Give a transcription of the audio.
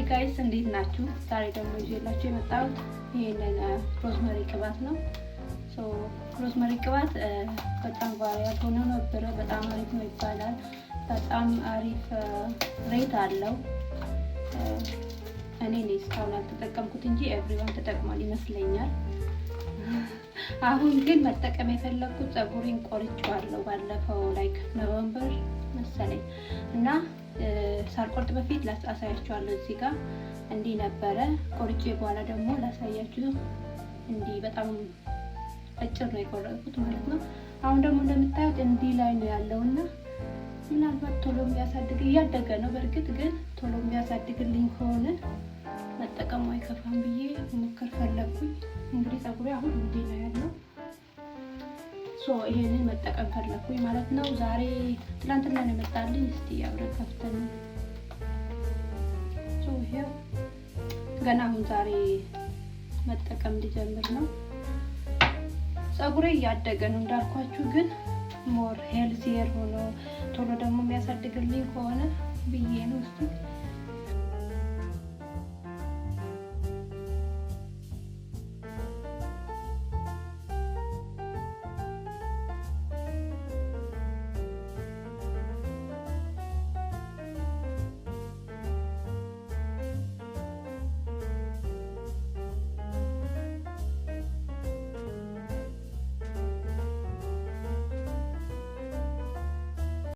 Guys፣ እንዴት ናችሁ? ዛሬ ደግሞ ይዤላችሁ የመጣሁት ይሄንን rosemary ቅባት ነው። So rosemary ቅባት በጣም viral ሆኖ ነበረ። በጣም አሪፍ ነው ይባላል። በጣም አሪፍ rate አለው። እኔ እስካሁን አልተጠቀምኩት እንጂ everyone ተጠቅሟል ይመስለኛል። አሁን ግን መጠቀም የፈለግኩት ፀጉሬን ቆርጬዋለሁ ባለፈው like November መሰለኝ እና ሳልቆርጥ በፊት ላሳያችኋለሁ። እዚህ ጋር እንዲህ ነበረ። ቆርጬ በኋላ ደግሞ ላሳያችሁ። እንዲህ በጣም አጭር ነው የቆረጥኩት ማለት ነው። አሁን ደግሞ እንደምታዩት እንዲህ ላይ ነው ያለውና ምናልባት ቶሎ የሚያሳድግ፣ እያደገ ነው በእርግጥ፣ ግን ቶሎ የሚያሳድግልኝ ከሆነ መጠቀሙ አይከፋም ብዬ ሞክር ፈለግኩኝ። እንግዲህ ፀጉሬ አሁን እንዲህ ነው ያለው። So ይሄንን መጠቀም ፈለግኩኝ ማለት ነው። ዛሬ፣ ትላንትና ነው የመጣልኝ። እስቲ አብረን ከፍተን። So ይሄው ገና አሁን ዛሬ መጠቀም ልጀምር ነው። ፀጉሬ እያደገ ነው እንዳልኳችሁ፣ ግን more healthier ሆኖ ቶሎ ደግሞ የሚያሳድግልኝ ከሆነ ብዬ ነው። እስቲ